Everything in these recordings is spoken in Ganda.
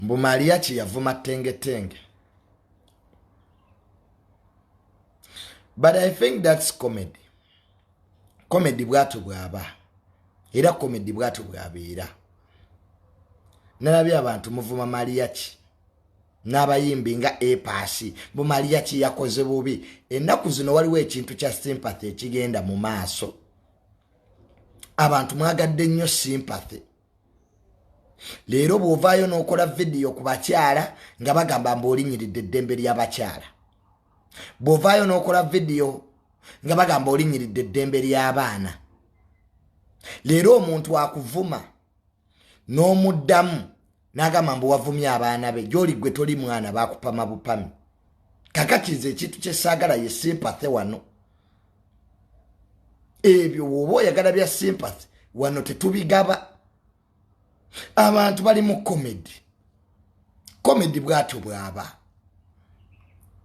Mbu Mariachi yavuma Tengetenge. But I think that's comedy. Comedy bwatu bwaba. Era comedy bwatu bwabeera. Nalabye abantu muvuma Mariachi. N'abayimbi nga A-Pass. Mbu Mariachi yakoze bubi. Ennaku zino waliwo ekintu kya sympathy ekigenda mu maaso. Abantu mwagadde nnyo sympathy. Leero bw'ovaayo n'okola vidiyo ku bakyala nga bagamba mbu olinyiridde eddembe ly'abakyala. Bw'ovaayo n'okola vidiyo nga bagamba olinyiridde eddembe ly'abaana. Leero omuntu akuvuma n'omuddamu n'agamba mbu wavumye abaana be, gy'oli ggwe toli mwana, baakupama bupami. Kakati nze ekintu kye saagala ye sympathy wano. Ebyo bw'oba oyagala bya sympathy wano tetubigaba. Abantu bali mu comedy. Comedy bw'atyo bw'aba.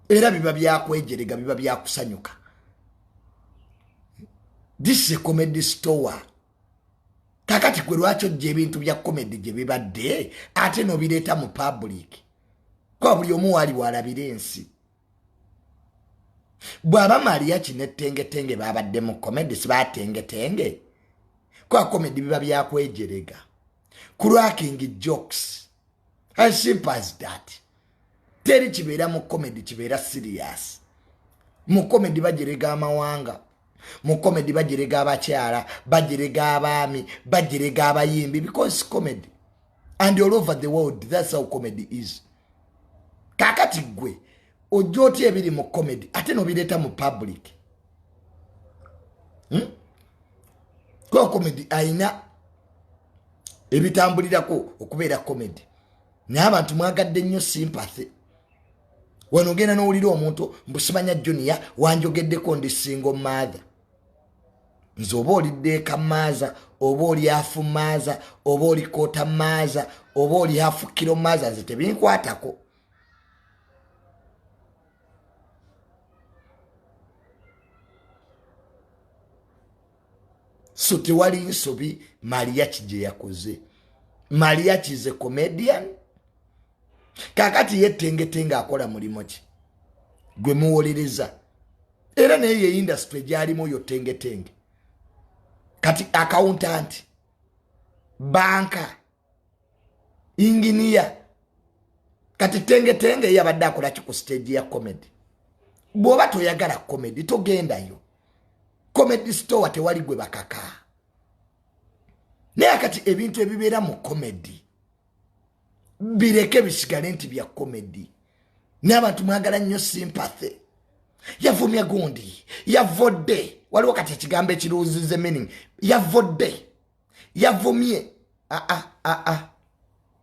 Era biba byakwejerega, biba byakusanyuka. This is a comedy store. Kakati gwe lwaki ojja ebintu bya comedy gye bibadde ate n'obireeta mu public? Kuba buli omu waali waalabira ensi. Bw'aba Mariachi ne Tengetenge babadde mu comedy, si batengetenge. Kuba comedy biba byakwejerega. Cracking jokes. As simple as that. Teri kibeera mu comedy kibeera serious. Mu comedy bajerega amawanga. Mu comedy bajerega abakyala, bajerega abaami, bajerega abayimbi because comedy. And all over the world, that's how comedy is. Kakati gwe ojja otya ebiri mu comedy ate n'obireeta mu public? Kuba comedy ayina ebitambulirako okubeera comedy. Naye abantu mwagadde nnyo sympathy. Wano ogenda n'owulira omuntu mbu simanya Junior wanjogeddeko ndi single mother. Nze oba oli ddeeka maaza, oba oli afu maaza, oba oli koota maaza, oba oli hafu kilo maaza, nze tebinkwatako. So tewali nsobi Mariachi gye yakoze. Mariachi is a comedian. Kakati ye Tengetenge akola mulimu ki gwe muwolereza? Era naye ye industry gyalimu oyo Tengetenge. Kati accountant, banka, engineer. Kati Tengetenge yabadde akola ki ku stage ya comedy? Bw'oba toyagala comedy togendayo. Comedy store tewali gwe bakaka. Naye kati ebintu ebibeera mu comedy bireke bisigale nti bya comedy. N'abantu mwagala nnyo sympathy. Yavumye gundi, yavodde. Waliwo kati ekigambo ekiruuzize meaning. Yavodde, yavumye.